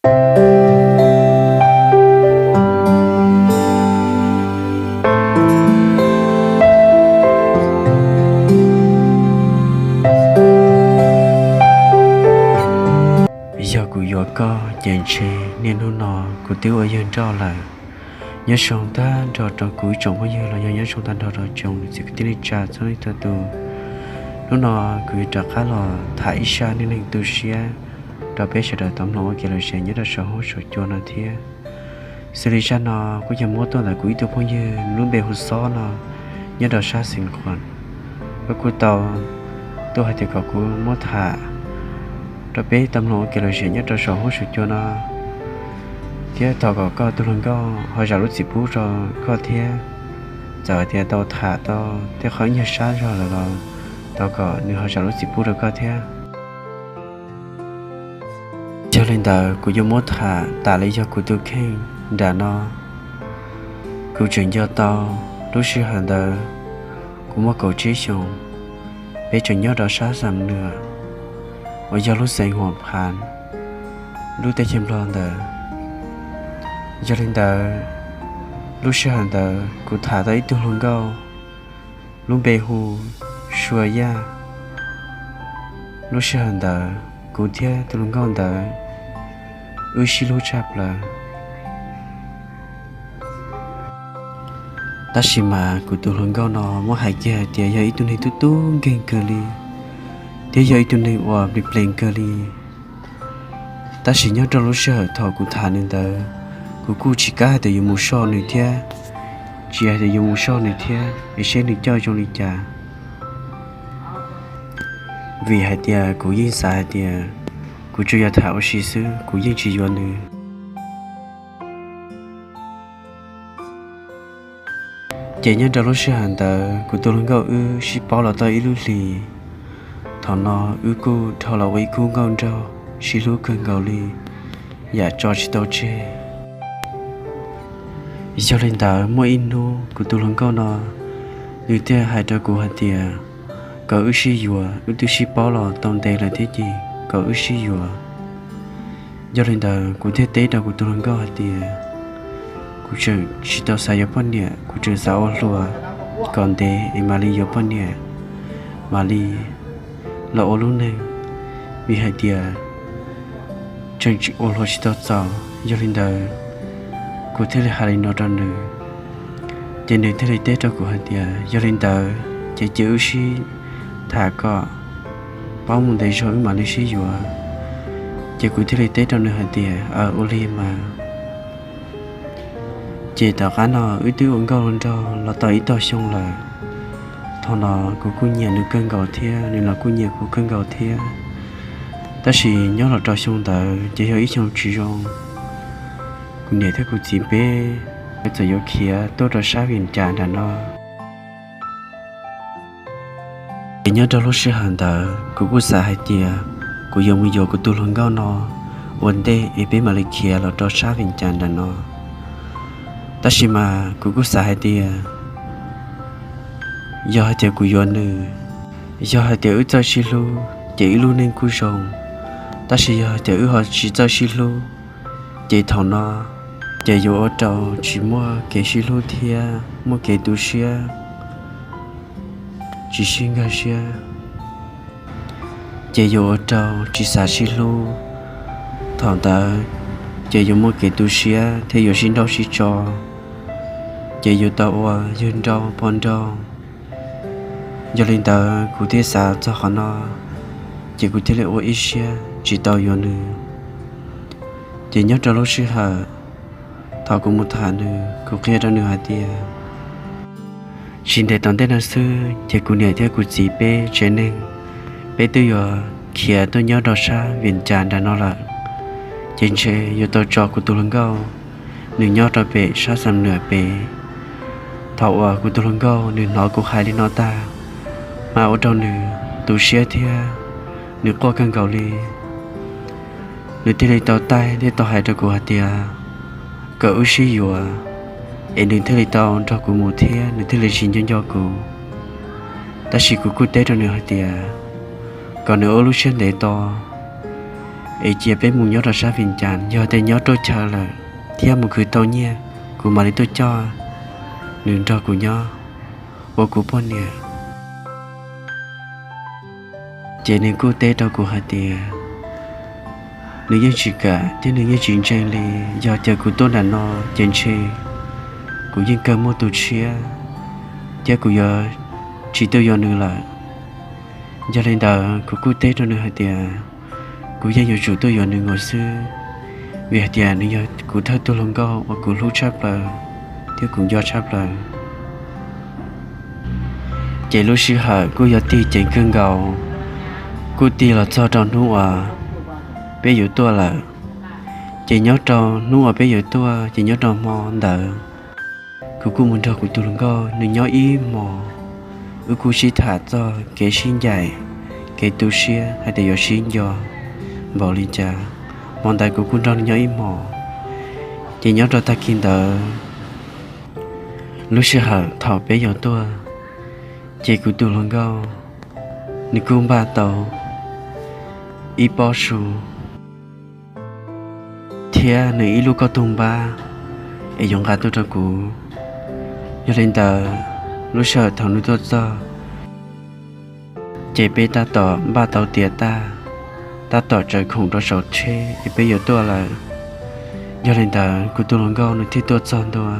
Yog kuv yuav koj ces ntshe niaj hnub no kuv twb ua yawg nrauj lawm. Nyob zoo tag nrho rau kuv ib tsoom phooj ywg los yog nyob zoo tag nrho rau tsoom niam txiv kwv tij neej tsa txhua leej txhua tus. Hnub no kuv yuav rov qab los tham ib zaj neej neeg tu siab rau peb sawv daws tau mloog ua kev lom zem nyob rau saum huab saum cua no thiab. Xws li zaj no kuj yog muab tuaj ntawm kuv ib tug phooj ywg lub npe hu Xob no nyob rau sab Xeev Khuam. Koj kuj tau tuaj hais tias kom kuv muab tham rau peb tau mloog ua kev lom zem nyob rau saum huab saum cua no, thiab thov kom koj tus hluas nkauj ho zam lub txim pub rau koj thiab. Txawm hais tias tau tham tau tej qhov nyuag sab zog lawm los thov kom nws ho zam lub txim pub rau koj thiab. Yog li ntawd kuv yuav muab tham tas li yog kuv tus kheej nram no. Kuv tseem nco tau lub sij hawm ntawd kuv muaj kaum tsib xyoos, peb tseem nyob rau sab Xam Nuam uas yog lub xeev Huam Phav, lub teb chaws Nplog ntawd. Yog li ntawd, lub sij hawm ntawd kuv tham tau ib tug hluas nkauj lub npe hu Sua Yaj. Lub sij hawm ntawd kuv thiab tus hluas nkauj ntawd wb sib hlub tshaj plaws. Tab sis mas kuv tus hluas nkauj no muab hais kiag hais tias yog ib tug neeg tub tub nkeeg kawg li, thiab yog ib tug neeg uas plig plees kawg li. Tab sis nyob rau lub sij hawm thaum kuv tham nws ntawd, kuv kuj tsis kam hais tias yuav mus soj nws thiab, tsis hais tias yuav mus soj nws thiab es seb nws coj zoo li cas. Vim hais tias kuv yeej xav hais tias kuv tsuas yog tham ua si xwb, kuv yeej tsis yuav nws. Ces nyob rau lub sij hawm ntawd kuv tus hluas nkauj wb sib paub los tau ib lub hlis. Thaum no wb kuj dhau los ua ib khub nkauj nraug sib hlub kawg nkaus li, yam tso tsis tau tseg. Yog li ntawd muaj ib hnub kuv tus hluas nkauj no nws thiaj hais rau kuv hais tias kom wb sib yuav, wb twb sib paub los tau ntev lawm thiab ces kom wb sib yuav. Yog li ntawd kuv thiaj teb rau kuv tus hluas nkauj hais tias kuv tseem tsis tau xav yuav poj niam, kuv tseem xav ua hluas kom ntev es mam li yuav poj niam, mam li los ua lub neej, vim hais tias tseem ua hluas tsis tau txaus. Yog li ntawd kuv thiaj li hais li no rau nws. Ces nws thiaj li teb rau kuv hais tias yog li ntawd ces cia wb sib tham kom paub mus ntev zog wb mam li sib yuav. Ces kuv thiaj li teb rau nws hais tias aw, ua li mas. Ces tom qab no wb twb ua nkauj ua nraug los tau ib tog xyoo lawm. Thaum no kuv kuj nyiam nws kawg nkaus thiab nws los kuj nyiam kuv kawg nkaus thiab. Tab sis nyob los rau xyoo ntawd ces yog ib xyoo tsis zoo, kuv niam thiab kuv txiv peb txawm yuav khiav tuaj rau sab Vias Cas nram no. Ces nyob rau lub sij hawm ntawd kuv kuj xav hais tias kuv yuav mus yuav kuv tus hluas nkauj no ua ntej es peb mam li khiav los rau sab Vias Cas nram no. Tab sis mas kuv kuj xav hais tias yog hais tias kuv yuav nws, yog hais tias wb txawj sib hlub ces wb lub neej kuj zoo. Tab sis yog hais tias wb ho tsis txawj sib hlub, ces thaum no ces yuav ua rau tsis muaj kev sib hlub thiab muaj kev tu siab, tsis sib nkag siab, ces yuav ua rau tsis xav sib hlub. Thaum ntawd ces yuav muaj kev tu siab thiab yuav sib nrauj sib tso, ces yuav tau ua yawg nrauj poj nrauj. Yog li ntawd kuv thiaj xav txog qhov no, ces kuv thiaj li ua ib siab tsis tau yuav nws. Ces nyob rau lub sij hawm thaum kuv mus tham nws, kuv qhia rau nws hais tias tsis ntev tom ntej no xwb ces kuv niam thiab kuv txiv peb tsev neeg, peb twb yuav khiav tuaj nyob rau sab Vias Cas nram no lawm. Ces ntshe yuav tau tso kuv tus hluas nkauj nws nyob rau pem sab Xam Nuam pem. Thaum uas kuv tus hluas nkauj nws hnov kuv hais li no tag, mas ua rau nws tu siab thiab nws quaj kawg nkaus li. Nws thiaj li tau taij thiab tau hais rau kuv hais tias kom wb sib yuav, es nws thiaj li tau nrog kuv mus thiab nws thiaj li tsis nco nco kuv. Tab sis kuv kuj teb rau nws hais tias kom nws ua lub siab ntev tos, es cia peb mus nyob rau sab Vias Cas, yog tias nyob ruaj chaw lawm thiab mus khwv tau nyiaj, kuv mam li tuaj coj nws nrog kuv nyob ua kuv poj niam. Ces nws kuj teb rau kuv hais tias nws yeej tsis kam thiab nws yeej tsis ntseeg li, yog tias kuv tuaj nram no ces ntshe kuv yeej kawg muaj tus tshiab thiab kuv yuav tsis tuaj yuav nws lawm. Yog li ntawd kuv kuj teb rau nws hais tias kuv yeej yuav tsum tuaj yuav nws mus xwb, vim hais tias nws yog kuv thawj tug hluas nkauj uas kuv hlub tshaj plaws thiab kuv nco tshaj plaws. Ces lub sij hawm kuj yog tig ceev kawg nkaus, kuj tig los txog rau hnub uas peb yuav tuaj lawm. Ces nyob rau hnub uas peb yuav tuaj, ces nyob rau hmo ntawd kuv kuj mus nrog kuv tus hluas nkauj nws nyob ib hmos. Wb kuj sib tham txog kev sib ncaim, kev tu siab hais tias yuav sib nco npaum li cas. Hmo ntawd kuv kuj nrog nws nyob ib hmos. Ces nyob rau tag kis ntawd, lub sij hawm thaum peb yuav tuaj, ces kuv tus hluas nkauj nws kuj npaj tau ib pob su thiab nws ib lub kauj toog npab es yuav nqa tuaj rau kuv. Yog li ntawd, lub sij hawm thaum nws tuaj txog, ces peb tab tom npaj tau tiav tag, tab tom tsaws khoom rau saum tsheb es peb yuav tuaj lawm. Yog li ntawd kuv tus hluas nkauj nws thiaj tuaj txog ntua,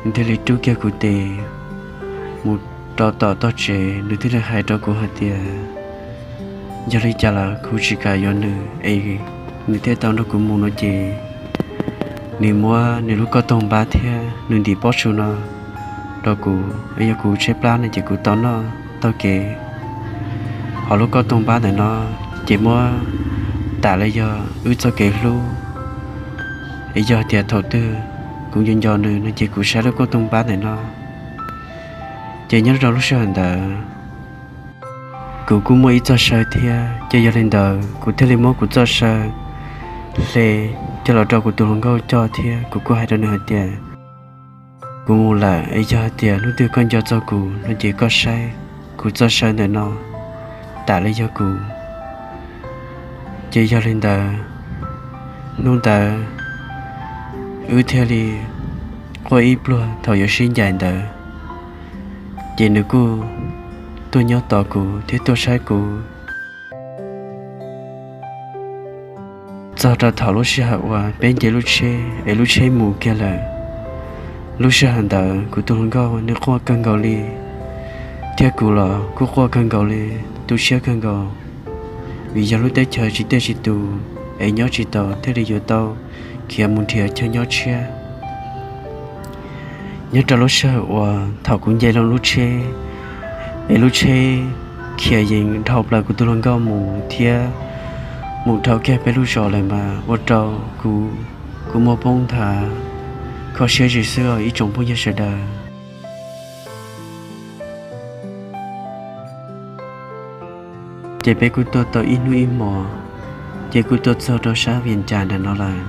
nws thiaj li rub kiag kuv tes mus rau tom toj tsev, nws thiaj li hais rau kuv hais tias yog li cas los kuv tsis kam yuav nws es nws thiaj tau nrog kuv mus no ces nws muab nws lub kauj toog npab thiab nws ntim pob su no rau kuv, yog kuv tshaib plab no ces kuv tau noj taug kev. Hos lub kauj toog npab ntawm no ces muab tas li yog wb txoj kev hlub. Es yog tias thaum twg kuv nco nco nws no ces kuv saib lub kauj toog npab ntawm no. Ces nyob rau lub sij hawm ntawd kuv kuj muaj ib txoj saw thiab, ces yog li ntawd kuv thiaj li muab kuv txoj saw hle coj los rau kuv tus hluas nkauj coj thiab kuv kuj hais rau nws hais tias kuv mus lawm es yog hais tias hnub twg koj nco txog kuv no ces koj saib kuv txoj saw ntawm no tas li yog kuv. Ces yog li ntawd, hnub ntawd wb thiaj li quaj ib pliag thaum yuav sib ncaim ntawd, ces nws kuj tuaj nyob tos kuv thiab tuaj saib kuv. Txog rau thaum lub sij hawm uas peb nce lub tsheb es lub tsheb mus kiag lawm, lub sij hawm ntawd kuv tus hluas nkauj nws quaj kawg nkaus li, thiab kuv los kuj quaj kawg nkaus li, tu siab kawg nkaus, vim yog lub teb chaws tsis tiaj tsis tus es nyob tsis tau thiaj li yuav tau khiav mus nrhiav chaw nyob tshiab. Nyob rau lub sij hawm uas thaum kuv nce loo lub tsheb, es lub tsheb khiav yees dhau plaws kuv tus hluas nkauj mus thiab mus dhau kiag peb lub zos lawm mas ua rau kuv kuj muaj poob nthav kho siab zim xwb os ib tsoom phooj ywg sawv daws. Ces peb kuj tuaj tau ib hnub ib hmos, ces kuj tuaj txog rau sab Vias Cas ntawm no lawm.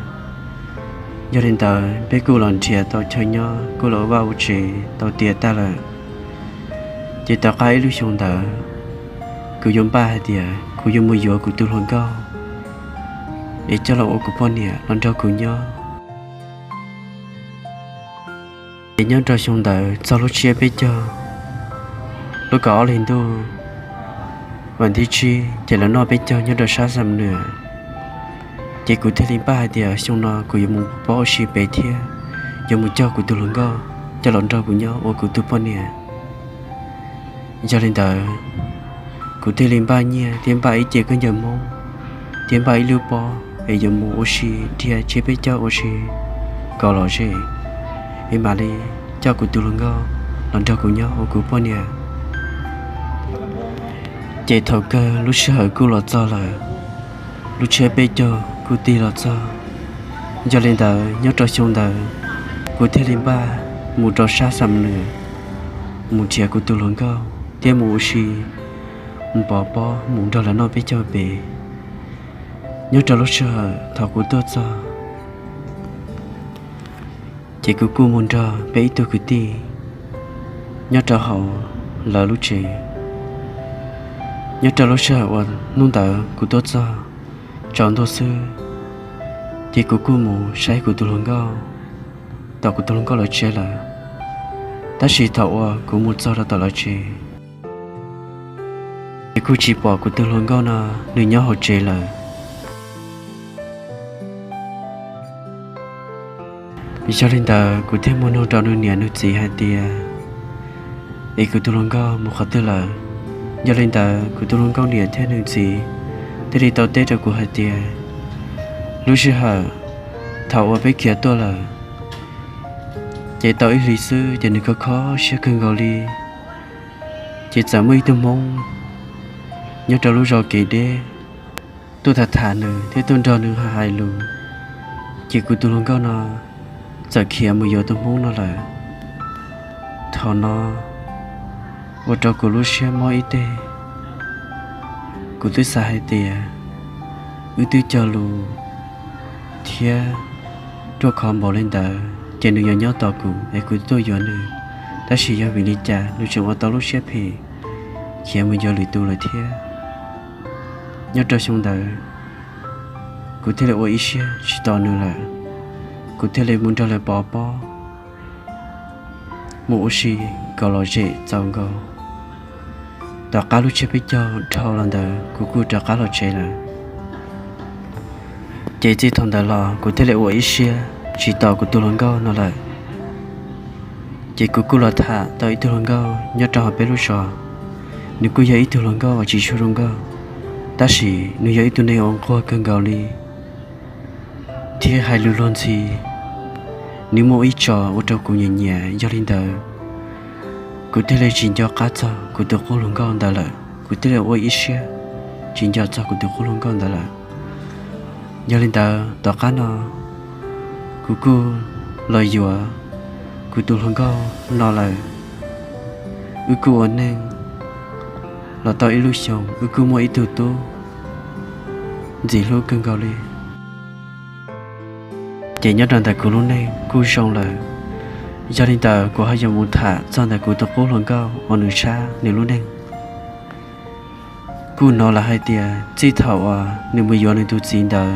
Yog li ntawd peb kuj los nrhiav tau chaw nyob kuj los ua vaj ua tsev tau tiav tag lawm. Ces tom qab ib lub xyoo ntawd, kuv yuav npaj hais tias kuv yuav mus yuav kuv tus hluas nkauj es coj los ua kuv poj niam los nrog kuv nyob. Ces nyob rau xyoo ntawd txog lub tsiab peb caug, lub kaum ob hli ntuj, vas thib tsib ces lawv noj peb caug nyob rau sab Xam Nuam. Ces kuv thiaj li npaj hais tias xyoo no kuv yuav mus pab ua si pem thiab yuav mus coj kuv tus hluas nkauj coj los nrog kuv nyob ua kuv tus poj niam. Yog li ntawd, kuv thiaj li npaj nyiaj thiab npaj ib ce khaub ncaws Hmoob thiab npaj ib lub pob es yuav mus ua si dhia tsiab peb caug ua si kom lom zem, es mam li coj kuv tus hluas nkauj los nrog kuv nyob ua kuv poj niam. Ces thaum kawg lub sij hawm kuj los txog lawm, lub tsiab peb caug kuj tig los txog. Yog li ntawd nyob rau xyoo ntawd, kuv thiaj li npaj mus rau sab Xam Nuam mus nrhiav kuv tus hluas nkauj thiab mus ua si, mus pov pob mus nrog lawv noj peb caug pem. Nyob rau lub sij hawm thaum kuv tuaj txog, ces kuv kuj mus nrog peb ib tug kwv tij nyob rau hauv lawv lub tsev. Nyob rau lub sij hawm uas hnub ntawd kuv tuaj txog, Tsaus ntuj xwb, ces kuv kuj mus saib kuv tus hluas nkauj tom kuv tus hluas nkauj lawv tsev lawm. Tab sis thaum uas kuv mus txog rau tom lawv tsev, ces kuj tsis pom kuv tus hluas nkauj no nws nyob hauv tsev lawm. Yog li ntawd kuv thiaj mus nug rau nws niam nws txiv hais tias, es kuv tus hluas nkauj mus qhov twg lawm? Yog li ntawd kuv tus hluas nkauj niam thiab nws txiv thiaj li tau teb rau kuv hais tias, lub sij hawm thaum uas peb khiav tuaj lawm, ces tau ib hlis xwb ces nws kho kho siab kawg nkaus li. Ces txawm muaj ib tug Hmoob nyob rau lub zos kev deb tuaj tham tham nws thiab tuaj nrog nws hais lus, ces kuv tus hluas nkauj no txawm khiav mus yuav tus Hmoob no lawm. Thaum no ua rau kuv lub siab mob ib teg. Kuv twb xav hais tias wb twb cog lus thiab ruaj khov npaum li ntawd ces nws yuav nyob tos kuv es kuv tuaj yuav nws, tab sis yog vim li cas nws tseem ua tau lub siab phem khiav mus yuav lwm tus lawm thiab. Nyob rau xyoo ntawd, kuv thiaj li ua ib siab tsis tos nws lawm, kuv thiaj li mus nrog lawv pov pob mus ua si kom lom zem txaus nkaus. Tom qab lub tsiab peb caug dhau los ntawd kuv kuj rov qab los tsev lawm. Ces txij thaum ntawd los kuv thiaj li ua ib siab tsis tos kuv tus hluas nkauj no lawm. Ces kuv kuj los tham tau ib tug hluas nkauj nyob rau hauv peb lub zos. Nws kuj yog ib tug hluas nkauj uas tsis tshua zoo nkauj, tab sis nws yog ib tug neeg uas nquag kawg nkaus li thiab hais lus luag ntxhi. Nws muaj ib tso ua rau kuv nyiam nyiam, yog li ntawd kuv thiaj li tsis nco qab txog kuv tus qub hluas nkauj ntawd lawm, kuv thiaj li ua ib siab tsis nco txog kuv tus qub hluas nkauj ntawd lawm. Yog li ntawd tom qab no kuv kuj los yuav kuv tus hluas nkauj no lawm. Wb kuj ua neej los tau ib lub xyoos, wb kuj muaj ib tug tub ntxim hlub kawg nkaus li. Ces nyob rau ntawm kuv lub neej kuj zoo lawm. Yog li ntawd kuv ho yuav mus tham txog ntawm kuv tus qub hluas nkauj uas nws tshab nws lub neej. Kuj hnov lawv hais tias txij thaum uas nws mus yuav nws tus txiv ntawd,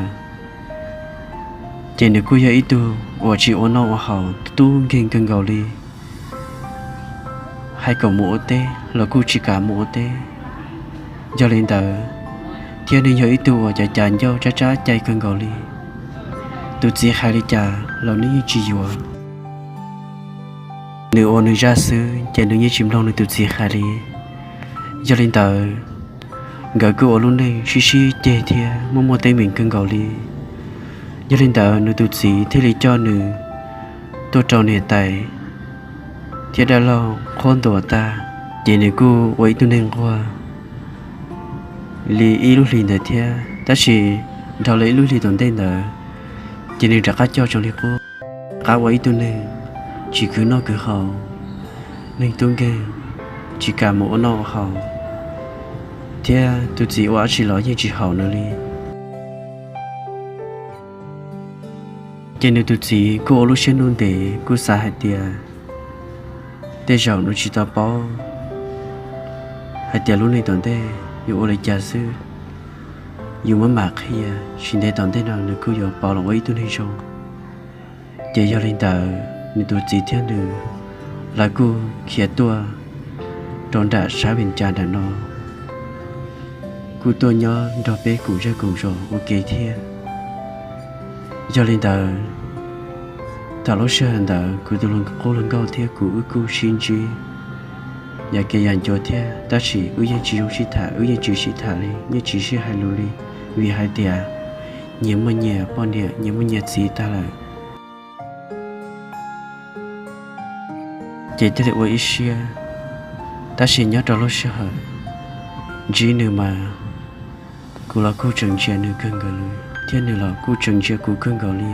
ces nws kuj yog ib tug uas tsis ua noj ua haus, tub nkeeg kawg nkaus li. Hais kom mus ua teb los kuj tsis kam mus ua teb. Yog li ntawd, thiab nws yog ib tug uas cov cav ncauj tsab tsab cai kawg nkaus li. Tus txiv hais li cas los nws yeej tsis yuav. Nws ua nws zaj xwb ces nws yeej tsis mloog nws tus txiv hais li. Yog li ntawd, nkawd kuj ua lub neej sib sib ceg thiab muaj muaj teeb meem kawg nkaus li. Yog li ntawd nws tus txiv thiaj li coj nws tuaj rau niam tais thiab dab laug qhuab ntuas tag, ces nws kuj ua ib tug neeg nquag li ib lub hlis ntawd thiab. Tab sis dhau li ib lub hlis tom ntej ntawd, ces nws rov qab coj tsoom li qub, rov qab ua ib tug neeg tsis khwv noj khwv haus, neeg tub nkeeg, tsis kam mus ua noj ua haus, thiab tus txiv ua dab tsi los yeej tsis haum nws li. Ces nws tus txiv kuj ua lub siab ntuj ntev kuj xav hais tias tej zaum nws tsis tau paub hais tias lub neej tom ntej yuav ua li cas xwb, yus muab mam qhia, tsis ntev tom ntej no nws kuj yuav pauv los ua ib tug neeg zoo. Ces yog li ntawd nws tus txiv thiab nws, lawv kuj khiav tuaj rau nram sab Vias Cas nram no, kuj tuaj nyob nrog peb koom zej koom zos ua ke thiab. Yog li ntawd, thaum lub sij hawm ntawd kuv tus qub hluas nkauj thiab kuv wb kuj sib ntsib yam kev yam ncua thiab, tab sis wb yeej tsis zoo sib tham, wb yeej tsis sib tham li, yeej tsis sib hais lus li, vim hais tias nyias muaj nyias poj niam, nyias muaj nyias txiv tag lawm. Ces thiaj li ua ib siab. Tab sis nyob rau lub sij hawm ntsib nws mas kuv los kuj tseem ntsia nws kawg nkaus li, thiab nws los kuj tseem ntsia kuv kawg nkaus li.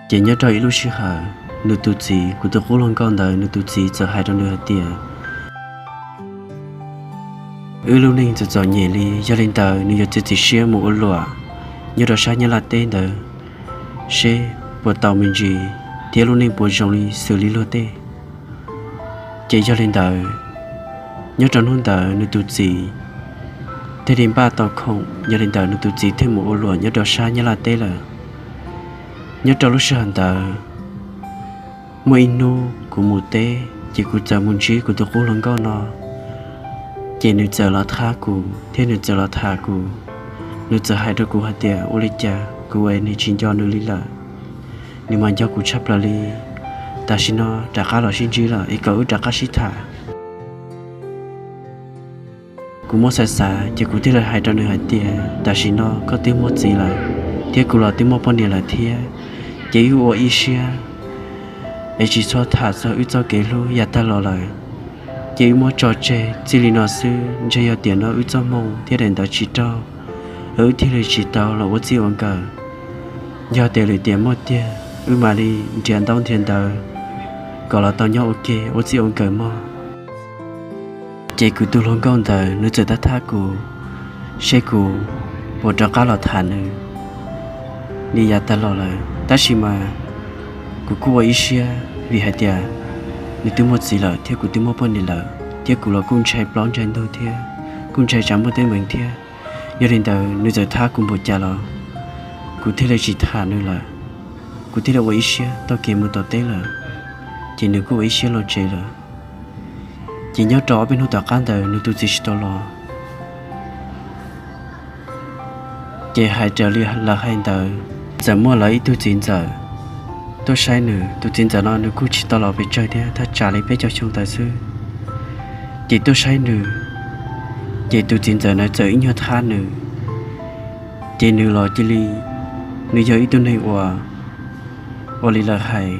Ces nyob rau ib lub sij hawm, nws tus txiv, kuv tus qub hluas nkauj ntawd nws tus txiv txawm hais rau nws hais tias, wb lub neej txom txom nyem li, yog li ntawd nws yuav txiav txim siab mus ua luam nyob rau sab Nyab Laj teb ntawd seb puas tau me ntsis thiab lub neej puas zoo li xws li luag tej. Ces yog li ntawd, nyob rau hnub ntawd nws tus txiv thiaj li npaj tau khoom. Yog li ntawd nws tus txiv thiaj mus ua luam nyob rau sab Nyab Laj teb lawm. Nyob rau lub sij hawm ntawd, muaj ib hnub kuv mus teb ces kuv txawm mus ntsib kuv tus qub hluas nkauj no, ces nws txawm los thab kuv thiab nws txawm los tham kuv. Nws txawm hais rau kuv hais tias ua li cas kuv es nws tsis nco nws li lawm, nws mas nco kuv tshaj plaws li. Tam sim no rov qab los sib ntsib lawm es kom wb rov qab sib tham. Kuv muab xav xav ces kuv thiaj li hais rau nws hais tias tam sim no koj twb muaj txiv lawm, thiab kuv los twb muaj poj niam lawm thiab, ces wb ua ib siab es tsis txhob tham txog wb txoj kev hlub yav tag los lawm. Ces wb muab tso tseg txij li no xwb, ntshe yog tiam no wb txoj hmoo thiab daim ntawv tsis raug, wb thiaj li tsis tau los ua txij ua nkawm. Yog tias lwm tiam muaj tiag wb mam li nrhiav ntaub nrhiav ntawv kom los tau nyob ua ke ua txij ua nkawm mog. Ces kuv tus hluas nkauj ntawd nws txawm tab thab kuv, seb kuv puas rov qab los tham nws li yav tag los lawm. Tab sis mas kuv kuj ua ib siab vim hais tias nws twb muaj txiv lawm thiab kuv twb muaj poj niam lawm, thiab kuv los kuj ntshai plaub ntshai ntug thiab kuj ntshai tsam muaj teeb meem thiab. Yog li ntawd nws txawm thab kuv npaum cas los kuv thiaj li tsis tham nws lawm. Kuv thiaj li ua ib siab taug kev mus tom teb lawm, ces nws kuj ua ib siab los tsev lawm. Ces nyob rau ob peb hnub tom qab ntawd nws tus txiv tsis tau los. Ces hais raws li lawv hais ntawd, txawm muaj lawv ib tug txiv ntxawm tuaj saib nws. Tus txiv ntxawm no nws kuj tsis tau los pes tsawg thiab, thaj tsam li peb caug xyoo ntawd xwb. Ces tuaj saib nws, ces tus txiv ntxawm ntawd txawm ib nyuag thab nws. Ces nws los cia li, nws yog ib tug neeg uas, ua li lawv hais,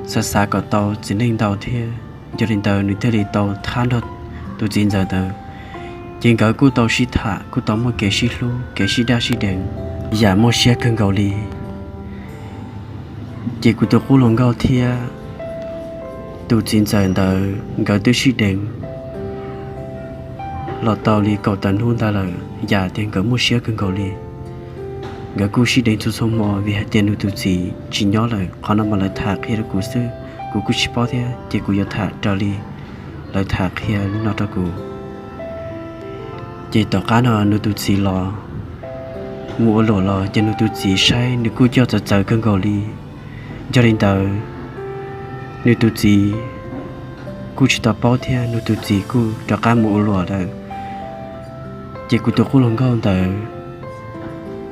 xav xav kom tau txiv neej ntau thiab. Yog li ntawd nws thiaj li tau thab nrog tus txiv ntxawm ntawd. Ces nkawd kuj tau sib tham, kuj tau muaj kev sib hlub kev sib daj sib deev, yam muaj siab kawg nkaus li. Ces kuv tus qub hluas nkauj thiab tus txiv ntxawm ntawd nkawd twb sib deev los tau li kaum tawm hnub ntawd lawm, yam tias nkawd muaj siab kawg nkaus li. Nkawd kuj sib deev txhua txhua hmo vim hais tias nws tus txiv tsis nyob lawm. Qhov no mas lawv tham qhia rau kuv xwb, kuv kuj tsis paub thiab, ces kuv yuav tham raws li lawv tham qhia li no rau kuv. Ces tom qab no nws tus txiv los mus ua luam los ces nws tus txiv saib nws kuj coj txawv txawv kawg nkaus li. Yog li ntawd, nws tus txiv kuj tsis tau paub thiab nws tus txiv kuj rov qab mus ua luam lawm. Ces kuv tus qub hluas nkauj ntawd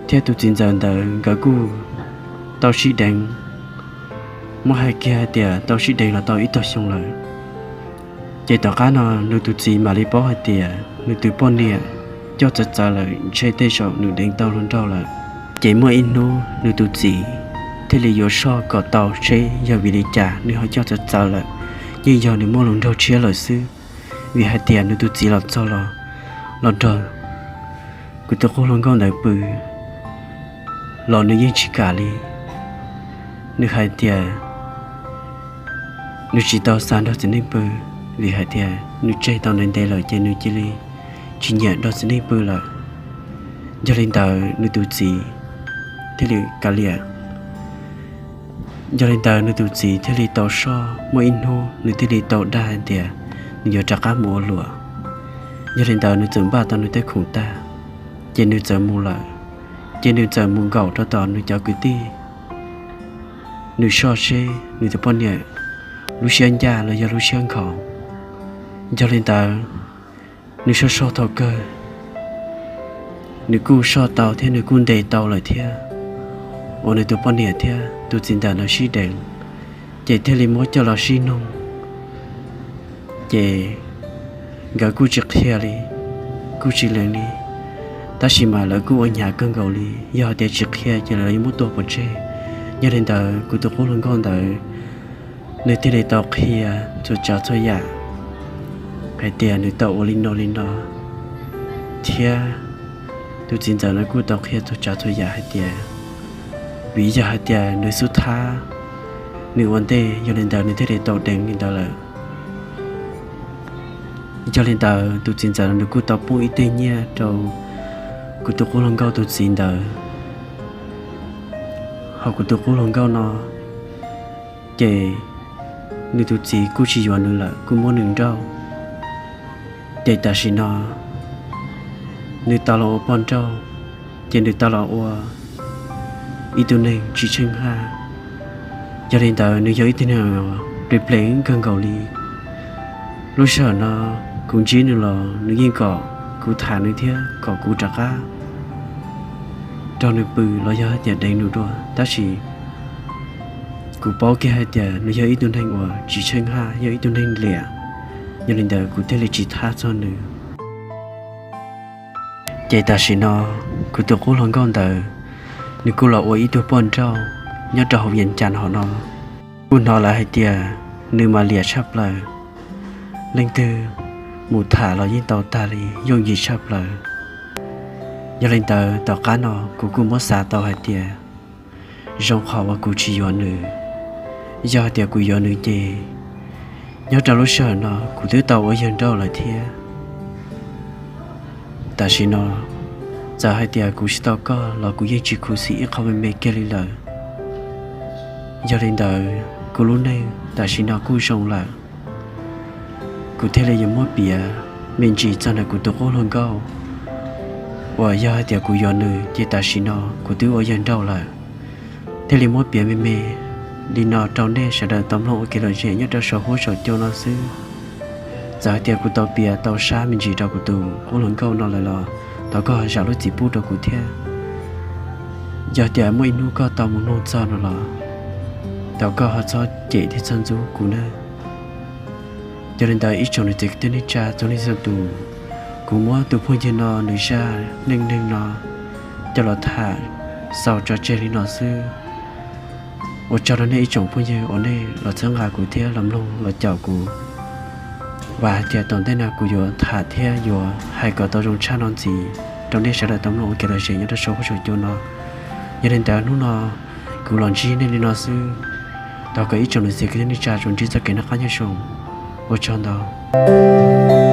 thiab tus txiv ntxawm ntawd nkawd kuj tau sib deev, muab hais kiag hais tias tau sib deev los tau ib tog xyoo lawm. Ces tom qab no nws tus txiv mam li paub hais tias nws tus poj niam coj txawv txawv lawm, ntshe tej zaum nws deev tau hluas nraug lawm. Ces muaj ib hnub nws tus txiv thiaj li yuav soj kom tau seb yog vim li cas nws ho coj txawv txawv lawm, yeej yog nws muaj hluas nraug tshiab lawm xwb. Vim hais tias nws tus txiv los txog los, los nrog kuv tus qub hluas nkauj ntawd pw los nws yeej tsis kam li. Nws hais tias nws tsis tau xav nrog txiv neej pw, vim hais tias nws tseg tau ntev ntev lawm ces nws cia li tsis nyiam nrog txiv neej pw lawm. Yog li ntawd nws tus txiv thiaj li kav liam. Yog li ntawd nws tus txiv thiaj li tau soj, muaj ib hnub nws thiaj li tau dag hais tias nws yuav rov qab mus ua luam. Yog li ntawd nws txawm npaj tau nws tej khoom tag, ces nws txawm mus lawm. Ces nws txawm mus nkaum rau tom nws cov kwv tij, nws soj seb nws tus poj niam lub siab ncaj los yog lub siab nkhaus. Yog li ntawd, nws soj soj thaum kawg, nws kuj soj tau thiab nws kuj ntes tau lawm thiab, uas nws tus poj niam thiab tus txiv ntawm no sib deev, ces thiaj li muab coj los sib noog. Ces nkawd kuj tsis qhia li, kuj tsis lees li, tab sis mas lawv kuj ua hnyav kawg nkaus li, yog hais tias tsis qhia ces lawv yuav muab tua pov tseg. Yog li ntawd kuv tus qub hluas nkauj ntawd nws thiaj li tau qhia txhua tsav txhua yam hais tias nws tau ua li no li no, thiab tus txiv ntxawm no kuj tau qhia txhua tsav txhua yam hais tias vim yog hais tias nws xub thab nws ua ntej, yog li ntawd nws thiaj li tau deev li ntawd lawm. Yog li ntawd tus txiv ntxawm no nws kuj tau poob ib teg nyiaj rau kuv tus qub hluas nkauj tus txiv ntawd. Ho kuv tus qub hluas nkauj no, ces nws tus txiv kuj tsis yuav nws lawm, kuj muab nws nrauj. Ces tam sim no nws tau los ua poj nrauj, ces nws tau los ua ib tug neeg tsis tsheej haj. Yog li ntawd nws yog ib tug neeg ple pleev kawg nkaus li. Lub sij hawm no kuv ntsib nws los nws yeej kom kuv tham nws thiab kom kuv rov qab rau nws pw los yog hais tias deev nws dua, tab sis kuv paub kiag hais tias nws yog ib tug neeg uas tsis tsheej haj, yog ib tug neeg liam. Yog li ntawd kuv thiaj li tsis thab txog nws. Ces tam sim no kuv tus qub hluas nkauj ntawd, nws kuj los ua ib tug poj nrauj nyob rau hauv Vias Cas hov no. Kuj hnov lawv hais tias nws mas liam tshaj plaws, leej twg mus tham los yeej tau tag li, yooj yim tshaj plaws. Yog li ntawd tom qab no kuv kuj muab xav tau hais tias zoo qhov uas kuv tsis yuav nws. Yog hais tias kuv yuav nws ces nyob rau lub sij hawm no kuv twb tau ua yawg nrauj lawm thiab. Tam sim no txawm hais tias kuv tsis tau koj los kuv yeej tsis khuv xim ib qho me me kiag li lawm. Yog li ntawd kuv lub neej tam sim no kuj zoo lawm. Kuv thiaj li yuav muab piav me ntsis txog ntawm kuv tus qub hluas nkauj uas yog hais tias kuv yuav nws ces tam sim no kuv twb ua yawg nrauj lawm. Thiaj li muab piav me me li no rau nej sawv daws tau mloog ua kev lom zem nyob rau saum huab saum cua no xwb. Txawm hais tias kuv tau piav tau sab me ntsis rau kuv tus qub hluas nkauj no lawm los thov koj zam lub txim pub rau kuv thiab. Yog tias muaj ib hnub koj tau mus mloog txog no los thov koj ho txhob cem thiab txhob ntxub kuv nawb. Yog li ntawd ib tsoom niam txiv kwv tij neej tsa txhua leej txhua tus, kuv muab tus phooj ywg no nws zaj neej neeg no coj los tham xaus tso tseg li no xwb. Ua tsaug rau nej ib tsoom phooj ywg uas nej los txhawb nqa kuv thiab los mloog los caum kuv. Vam hais tias tom ntej no kuv yuav tham thiab yuav hais kom tau zoo tshaj no ntxiv rau nej sawv daws tau mloog ua kev lom zem nyob rau saum huab saum cua no. Yog li ntawd hnub no kuv los ntsib nej li no xwb. Thov kom ib tsoom niam txiv kwv tij neej tsa tsuas ntsib txoj kev noj qab nyob zoo. Ua tsaug ntau.